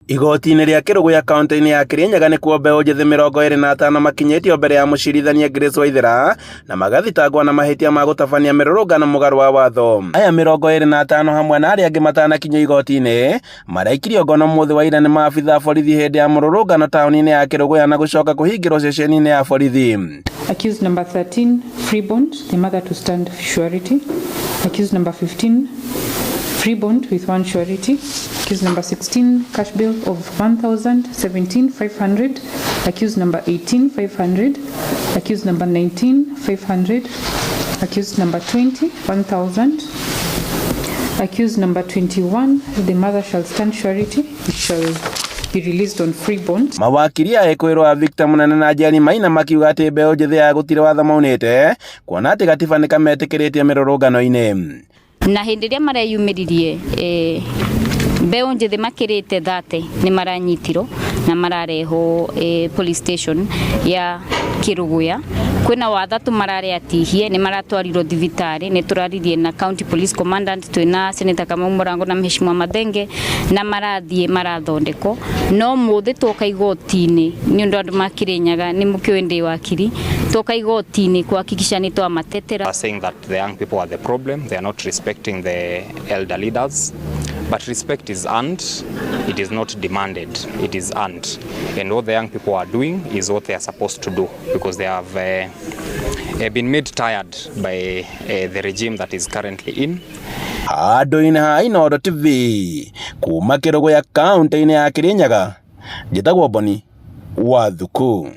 Igoti-inĩ rĩa Kĩrũgũya kaunti-inĩ ya Kĩrĩnyaga nĩkuo mbeũ njĩthĩ 25 makinyĩtio mbere ya mũcirithania Grace Waithera na magathitangwo na mahĩtia ma gũtabania mĩrũrũngano mũgarũ wa watho. Aya 25 hamwe na arĩa angĩ matanakinyio igoti-inĩ maraikirio ngono mũthĩ wa ira nĩ maabitha a borithi hĩndĩ ya mũrũrũngano taũni-inĩ ya Kĩrũgũya na gũcoka kũhingĩrwo ceceni-inĩ ya borithi. Accused number 13, free bond, the mother to stand surety. Accused number 15, free bond with one surety. Accused number 16, cash bail of 1,000, 17, 500. Accused number 18, 500. Accused number 19, 500. Accused number 20, 1,000. Accused number 21, the mother shall stand surety. It shall be released on free bond. Mawakiri a ekwĩrwo a Victor Munene na Njeri Maina makiuga atĩ mbeũ njĩthĩ ya gũtirĩ watho maunĩte kuona atĩ gatiba nĩ kametĩkĩrĩtie mĩrũrũngano-inĩ. Na hĩndĩ ĩrĩa mareyumĩririe mbeũ njĩthĩ makĩrĩte 30 nĩ maranyitirwo na mararehwo police station ya Kĩrũgũya. Kwĩna wathatũ mararĩ atihie nĩ maratwarirwo thibitarĩ. Nĩ tũraririe na county police commandant, twĩna Senator Kamau Mũrango na Mheshimiwa Mathenge, na marathiĩ marathondekwo. No mũthĩ twoka igoti-inĩ nĩ ũndũ andũ ma Kĩrĩnyaga nĩ mũkĩũĩ ndĩ wakiri, twoka igoti-inĩ kuhakikisha nĩ twamatetera. Are saying that the young people are the problem, they are not respecting the elder leaders. But respect is earned, it is not demanded, it is earned. And what the young people are doing is what they are supposed to do because they have been made tired by the regime that is currently in. Handũ-inĩ ha Inooro TV kuma Kĩrũgũya kaunti-inĩ ya Kĩrĩnyaga, njĩtagwo Boni wa Thuku.